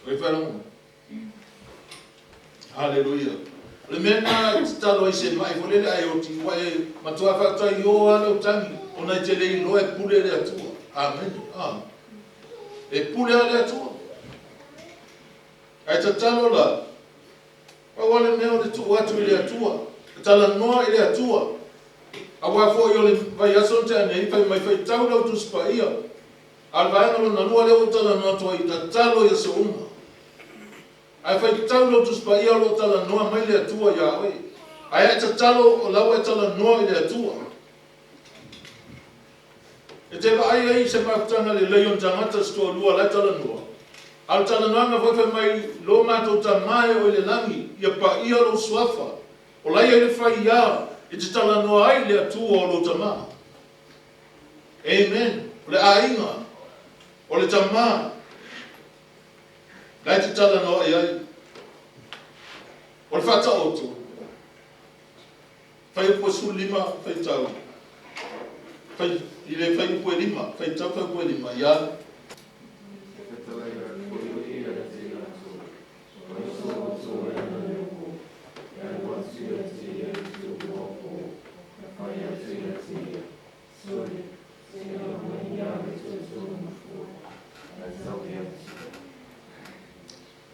Oi faalogo. Haleluia. O le mea lena e tatalo ai se mai foi lele ae oti, ua e matua faataio lava lou tagi, ona e te le iloa e pule le Atua. Amene. Ah. E pule lava le Atua. Ae tatalo la, pau lava le mea o le tuu atu i le Atua, e talanoa i le Atua. Aua foi o le vaiaso na tea nei, fai mai faitau lau Tusi Paia. A o le vaega lona lua lea ua ou talanoa atu ai, tatalo i aso uma. Ae faitau lau Tusi Paia o lo o talanoa mai le Atua iā oe. Ae a e tatalo, o la ua e talanoa i le Atua. E te vaai ai i se mafutaga lelei o ni tagata se toalua la e talanoa, a o le talanoaga foi fai mai, Lo matou Tama e o i le lagi, ia paia lou suafa. O la e i ai le faiā e te talanoa ai i le Atua o lou Tama. Amen. O le aiga, o le Tama, la e te talanoa i ai. O le faataoto, Fuaiupu e 15, faitau, fai, i le fuaiupu e 5, faitau fuaiupu e 5, ia.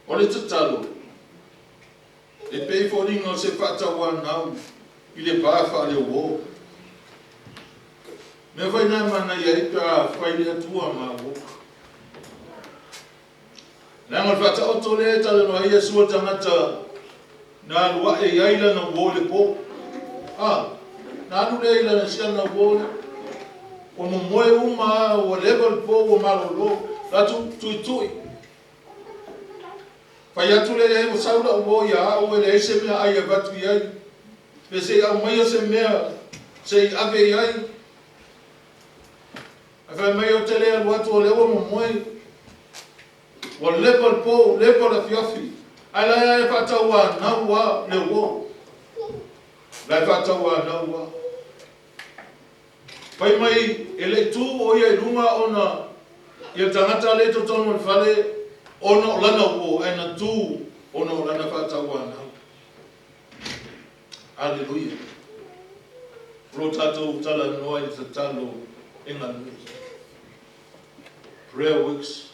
O le tatalo, E pei foliga o se faatauanau i le va faaleuo. Mea foi na e manaia ai pe a fai le Atua ma uo. Leaga o le faataoto lea e talanoa ai Iesu o le tagata na alu ae i ai lana uo i le po. A, na alu lea i lana siana uo lea. Ua momoe uma a, ua leva le po ua malolo. La tu tuitui. Fai atu lea i ai, Ua sau lau uo ia au, e leai se mea ai e avatu i ai. Pe se i aumaia se mea se i ave i ai. Ae fai mai, Ou te le alu atu o lea ua momoe. Ua lepa le po, lepa le afiafi, ae la e faatauanau lava le uo. La e faatauanau lava. Fai mai e le i tu o ia i luga ona ia le tagata lea i totonu o le fale ona o lana uo, ae na tu ona o lana faatauanau. Aleluia. O lo tatou talanoa i le tatalo e galue. Prayer works.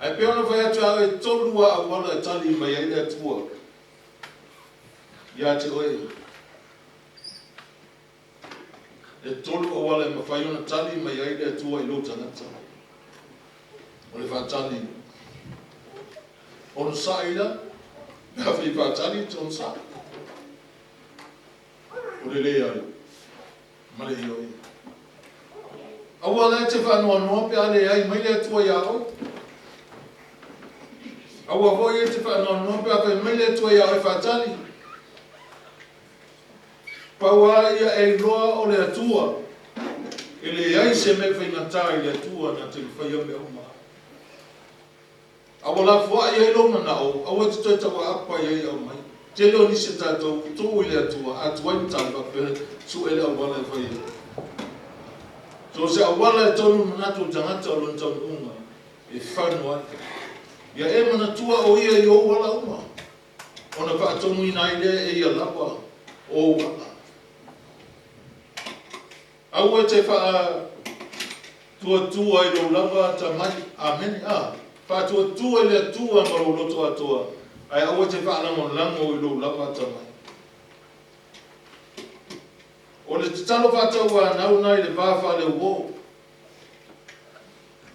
Ae pei ona fai atu ia oe, e tolu lava auala e tali mai ai le Atua ia te oe. E tolu auala e mafai ona tali mai ai le Atua i lou tagata. O le faatali onosai la, pe afai e faatali e te onosai. O le leai ma le ioe. Aua la e te faanoanoa pe a leai mai le Atua iā oe. Aua foi e te faanoanoa pe a fai mai le Atua iā oe faatali. Pau lava ia e iloa o le Atua, e leai se mea e faigata i le Atua na te faia mea uma. A ua lafoai ai lou manao, aua e te toe tauaapa i ai e aumai. Tele o nisi a tatou ua tuu i le Atua, a tuai na tali faapea, sue le auala e fai ai. So o se auala e tonu manatu o le tagata o lona taunuuga e fano ai. Ia e manatua o Ia i ou ala uma, ona faatonuina ai lea e Ia lava ou ala. Aua e te faatuatua i lou lava atamai. Amene. A. Faatuatua i le Atua ma lou loto atoa, ae aua e te faalagolago i lou lava atamai. O le tatalo faatauanau lena i le va faaleuo.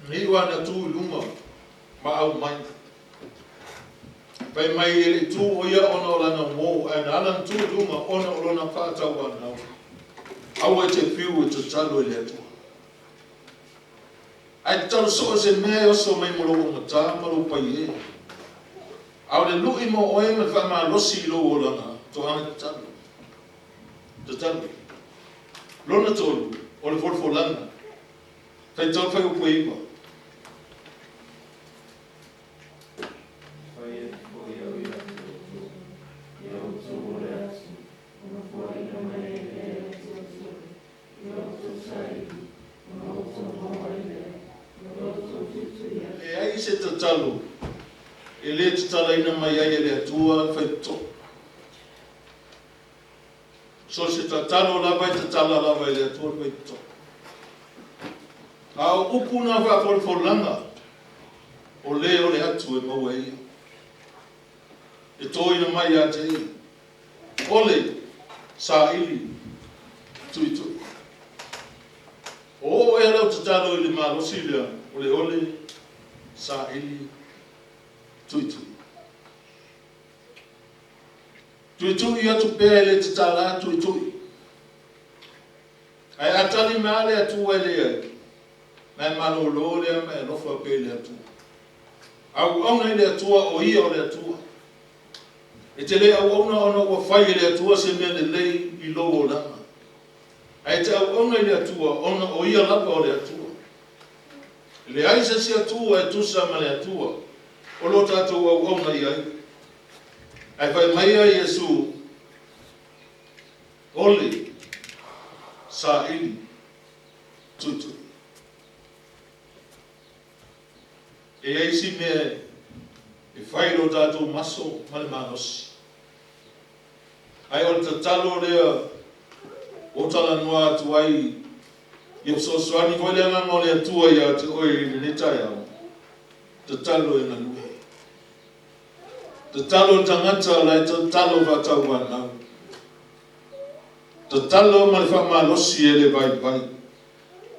Na iu lava ina tu i luga ma aumai. Fai mai e le i tu o ia ona o lana uo, ae na ala ona tu i luga ona o lona faatauanau. Aua e te fiu e tatalo i le Atua. Ae tatalo soo i se mea e oso mai mo lou augata ma lou paiē. A o le lui mo oe ma le faamalosi i lou olaga, toaga tatalo. Tatalo. Lona tolu, o le folafolaga. Faitau le fuaiupu e 9. Fai atu foi au ia te outou, ia outou o le atu, ona foaina mai ai lea e le Atua ia outou saili, ona outou maua ai lea, i lo outou tuitui atu. Leai se tatalo e le tatalaina mai ai e le Atua le faitotoa. So o se tatalo lava e tatala lava e le Atua le faitotoa. A o upu na faafolafolaga, o le o le atu e maua e ia, e toina mai ia te ia, o le saili tuitui. O oo ea lau tatalo i le malosi lea o le ole saili tuitui. Tuitui atu pea e le tatala tuitui. Ae a tali mai lava le Atua e leai, na e malolo lea ma e alofa pea i le Atua. Auauna i le Atua o Ia o le Atua. E te le auauna ona ua fai e le Atua se mea lelei i lou olaga. Ae e te auauna i le Atua ona o Ia lava o le Atua. E leai se isi Atua e tusa ma le Atua o lo tatou auauna i ai. Ae fai mai ia Iesu, Ole, saili, tuitui. E i ai isi mea e fai i lo tatou maso ma le malosi. Ae o le tatalo lea ua ou talanoa atu ai, ia fesoasoani foi le Agaga o le Atua ia te oe i lenei taeao, tatalo e galue. Tatalo le tagata la e tatalo faatauanau. Tatalo ma le faamalosi e le vaivai.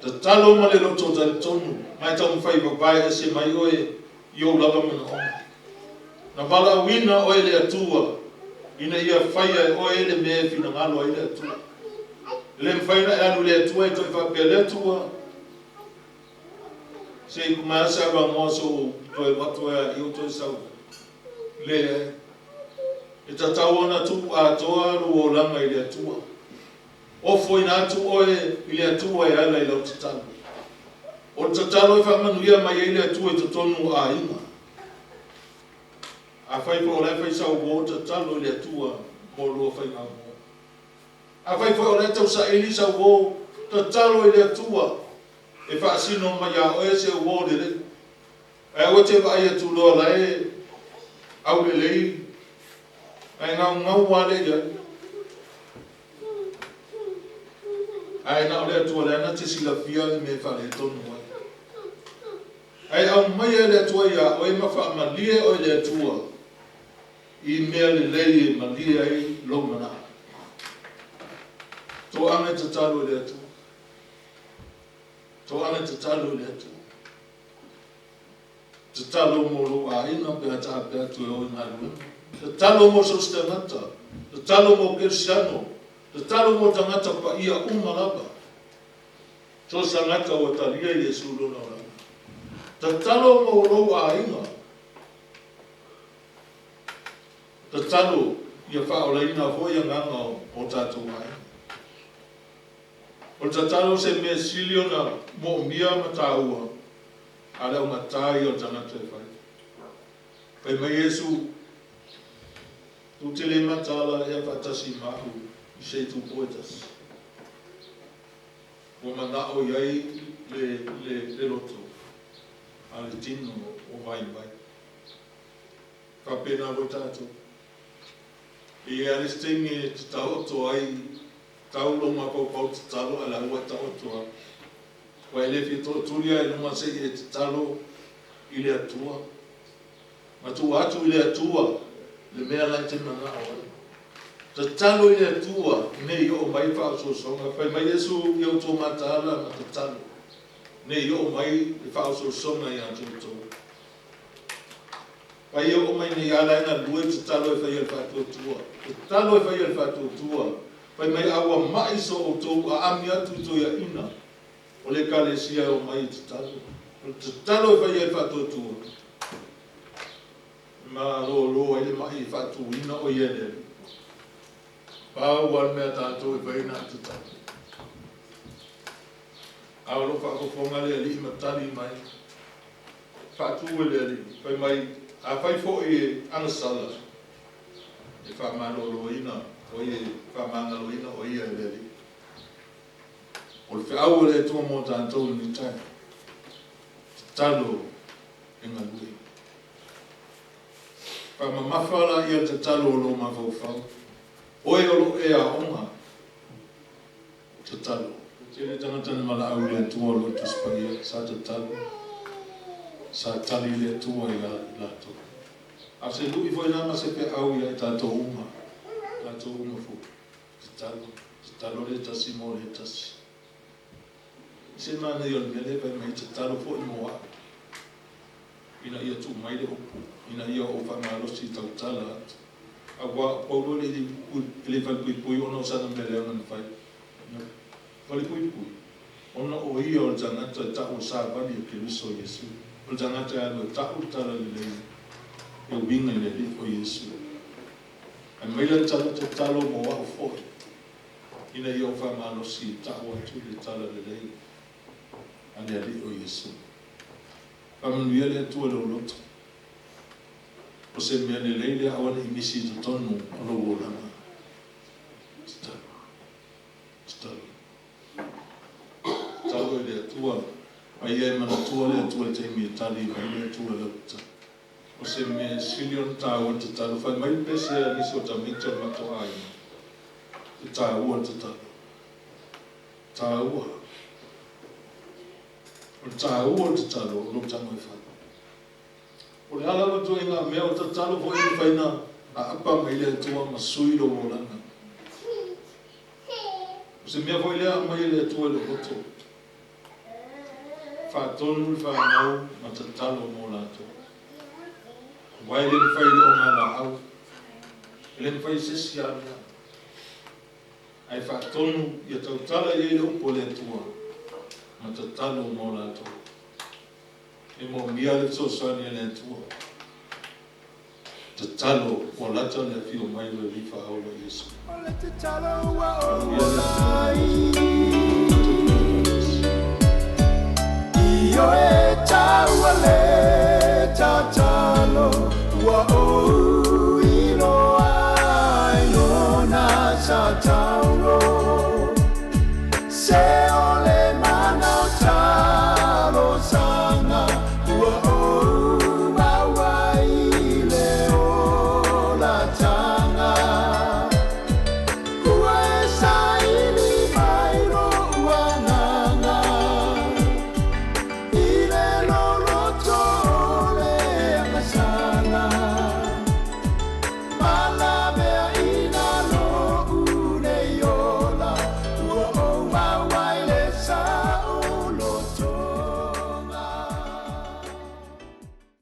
Tatalo ma le loto talitonu, ma e taumafai e vavae ese mai oe i ou lava manaoga. Na valaauina oe e le Atua ina ia faia e oe le mea e finagalo ai le Atua. E le mafai ona e alu i le Atua e toe faapea, Le Atua, se i kumai se avanoa sou toe alu atu ai a i ou toe sau. Leai. E tatau ona tuu atoa lou olaga i le Atua. Ofoina atu oe i le Atua e ala i lau tatalo. O le tatalo e faamanuia mai ai le Atua i totonu o aiga. Afai foi o la e fai sau uo, tatalo i le Atua mo lua faiga uo. Afai foi o la e tau saili sau uo, tatalo i le Atua e faasino mai iā oe se uo lelei. Ae aua e te vaai atu loa la e aulelei ae gaugau lava lea i ai. Ae na o le Atua lea na te silafia le mea e faaletonu ai. Ae aumaia e le Atua iā oe ma faamalie oe e le Atua i mea lelei e malie ai lou manao. Toaga e tatalo i le Atua. Toaga e tatalo i le Atua. Tatalo mo lou aiga pe a taape atu e o i galuega. Tatalo mo so o se tagata. Tatalo mo Kerisiano. Tatalo mo tagata paia uma lava. So o se tagata ua talia Iesu lona olaga. Tatalo mo lou aiga. Tatalo ia faaolaina foi agaga o tatou aiga. O le tatalo o se mea sili ona moomia ma taua a le augata ia o le tagata e fai. Fai mai Iesu, Tou te le mataala ea faatasi ma au i se itupo e tasi. Ua manao i ai le, le, le loto, a le tino ua vaivai. Faapena foi tatou. E i ai lava le isi taimi e te taoto ai, tau lou mafaufau tatalo ae la ua e taoto lava. Ua e le fia tootuli lava i luga se i e tatalo i le Atua. Ma tuu atu i le Atua le mea la e te manao ai. Tatalo i le Atua ne i oo mai faaosoosoga. Fai mai Iesu i outou mataala ma tatalo, ne i oo mai le faaosoosoga ia te outou. Pai e oo mai nei ala e galue tatalo e faia le faatuatua. Tatalo e faia le faatuatua. Fai mai a ua ma'i so outou aami atu i toeaiina o le Ekalesia e omai e tatalo. O le tatalo e faia e le faatuatua, e malolo ai le ma'i e faatuina o ia e le Alii. Pau lava le mea a tatou e fai na o le tatalo. A o lo o faafofoga le Alii ma tali mai. Faatu e le Alii, fai mai, Afai foi e agasala, e faamaloloina o ia, e faamagaloina o ia e le Alii. O le feau a le Atua mo tatou i lenei taeao, tatalo e galue. Faamamafa laia le tatalo o lou mafaufau, oe o lo o e aoga, Tatalo. Tele tagata na valaau i le Atua o lo o Tusi Paia, sa tatalo, sa tali le Atua i latou. A o se lui foi lena ma se feau ia i tatou uma, tatou uma foi. Tatalo, tatalo le tasi mo le tasi. I se manaia o le mea lea fai mai, tatalo foi mo au, ina ia tuu mai le upu, ina ia ou faamalosi i tautala atu. Aua o Paulo e le i falepuipui ona o sana mea leaga na fai. Na falepuipui ona o ia o le tagata e ta'u o savali o Keriso Iesu, o le tagata e alu e ta'u le tala lelei e uiga i le Alii o Iesu. Ae mai lana tala tatalo mo a'u fo'i, ina ia ou faamalosi e ta'u atu le tala lelei a le Alii o Iesu. Faamanuia le Atua i lou loto. O se mea lelei lea aua ne i misi i totonu o lou olaga. Tatalo. Tatalo. Tatalo i le Atua, a ia e manatua le Atua i le taimi e tali mai le Atua i lau tatalo. O se mea sili ona taua le tatalo. Fai mai le pese a nisi o tamaiti o le matou aiga, e taua le tatalo. Taua. O le taua o le tatalo o lou tago e fai. O le a lava ituaiga mea o tatalo foi e mafai ona aapa mai le Atua ma sui lou olaga. O se mea foi lea aumai e le Atua i lou loto. Faatonu le fanau ma tatalo mo latou. Aua e le mafai i le ogalaau, e le mafai i se isi lava mea. Ae faatonu ia tautala i ai le upu a le Atua ma tatalo mo latou. E moomia le fesoasoani a le Atua. Tatalo ua lata le afio mai o le Alii Faaola Iesu. O le tatalo ua ou Manuia le ola Afioga ai. i Ioe taua le tatalo.